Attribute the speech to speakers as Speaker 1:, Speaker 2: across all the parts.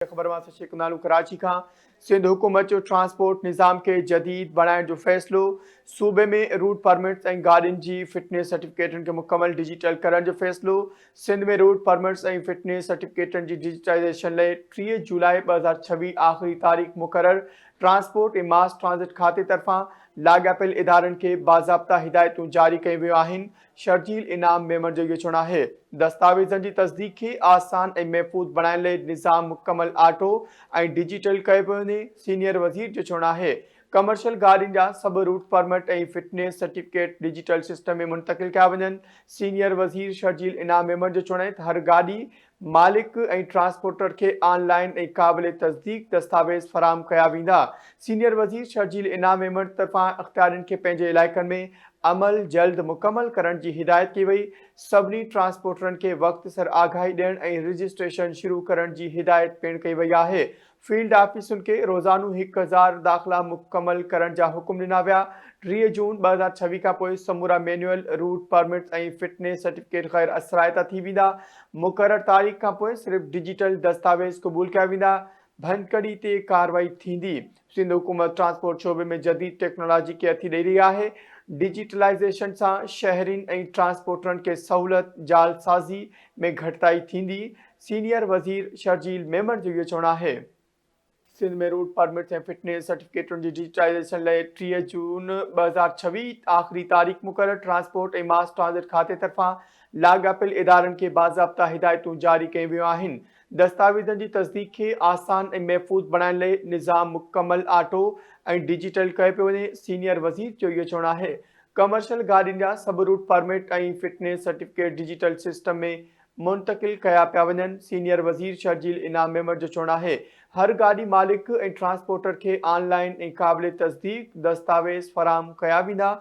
Speaker 1: خبر مان شيخ نالو ڪراچي کان سنڌ حڪومت جو ٽرانسپورٽ نظام کي جديد بڻائڻ جو فيصلو، صوبي ۾ روٽ پرمٽس ۽ گاڏين جي فٽنيس سرٽيفڪيٽن کي مڪمل ڊجيٽل ڪرڻ جو فيصلو، سنڌ ۾ روٽ پرمٽس ۽ فٽنيس سرٽيفڪيٽن جي ڊجيٽائيزيشن لئي 30 جولاء 2026 آخري تاريخ مقرر، ٽرانسپورٽ ۽ ماس ٽرانزٽ کاتي طرفان لاڳاپيل ادارن کي باضابطا هدايتون جاري ڪيون ويون آهن، شرجيل انعام ميمڻ جو اهو چوڻ آهي. دستاويزن جي تصديق کي آسان ۽ محفوظ بڻائڻ لئي نظام مڪمل آٽو ۽ ڊجيٽل ڪيو پيو وڃي، سينيئر وزير جو چوڻ آهي ڪمرشل گاڏين جا سڀ route permit ۽ fitness certificate digital system ۾ منتقل ڪيا وڃن، سينيئر وزير شرجيل انعام ميمڻ جو چوڻ آهي ته هر گاڏي مالڪ ۽ ٽرانسپورٽر کي آن لائن ۽ قابل تصديق دستاويز فراهم ڪيا ويندا. سينيئر وزير شرجيل انعام ميمڻ طرفان اختيارين کي پنهنجي علائقن ۾ عمل جلد مڪمل ڪرڻ جي هدايت ڪئي وئي، سڀني ٽرانسپورٽرن کي وقت سر آگاهي ڏيڻ ۽ رجسٽريشن شروع ڪرڻ جي هدايت پڻ ڪئي وئي آهي. فيلڊ آفيسن کي روزانو 1000 داخلا مڪمل ڪرڻ جا حڪم ڏنا ويا. 30 جون 2026 کان پوء سمورا manual route permits ۽ fitness certificate غير اثرائتا ٿي ويندا. مقرر تاريخ کان پوء صرف ڊجيٽل دستاويز قبول ڪيا ويندا. ڀڃڪڙي تي ڪارروائي ٿيندي. سنڌ حڪومت ٽرانسپورٽ شعبي ۾ جديد ٽيڪنالاجي کي هٿي ڏئي رهي آهي. ڊجيٽلائيزيشن سان شهرين ۽ ٽرانسپورٽرن کي سهولت، جعلسازي ۾ گهٽتائي ٿيندي. سينيئر وزير شرجيل ميمڻ جو اهو چوڻ آهي. سنڌ ۾ روٽ پرمٽس ۽ فٽنيس سرٽيفڪيٽن جي ڊجيٽائيزيشن لاء 30 جون 2026 آخري تاريخ مقرر، ٽرانسپورٽ ۽ ماس ٽرانزٽ کاتي طرفان لاڳاپيل ادارن کي باضابطا هدايتون جاري ڪيون ويون آهن، دستاويزن جي تصديق کي آسان ۽ محفوظ بڻائڻ لاء نظام مڪمل آٽو ۽ ڊجيٽل ڪيو پيو وڃي، سينيئر وزير جو اهو چوڻ آهي ڪمرشل گاڏين جا سڀ route permit ۽ fitness certificate digital system ۾ منتقل ڪيا پيا وڃن، سينيئر وزير شرجيل انعام ميمڻ جو چوڻ آهي هر گاڏي مالڪ ۽ ٽرانسپورٽر کي آن لائن ۽ قابل تصديق دستاويز فراهم ڪيا ويندا،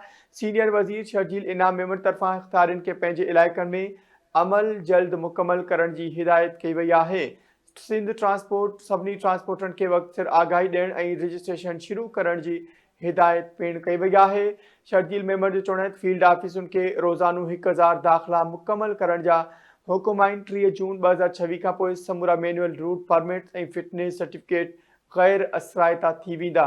Speaker 1: سينيئر وزير شرجيل انعام ميمڻ طرفان اختيارين کي پنهنجي علائقن ۾ عمل جلد مڪمل ڪرڻ جي هدايت ڪئي وئي آهي، سنڌ ٽرانسپورٽ سڀني ٽرانسپورٽرن کي وقت سر آگاهي ڏيڻ ۽ رجسٽريشن شروع ڪرڻ جي هدايت پڻ ڪئي وئي آهي. شرجيل ميمڻ جو چوڻ آهي ته فيلڊ آفيسن کي روزانو 1000 داخلا مڪمل ڪرڻ جا حڪم آهن، 30 جون 2026 کانپوء سمورا manual route permits ۽ fitness certificate غير اثرائتا ٿي ويندا.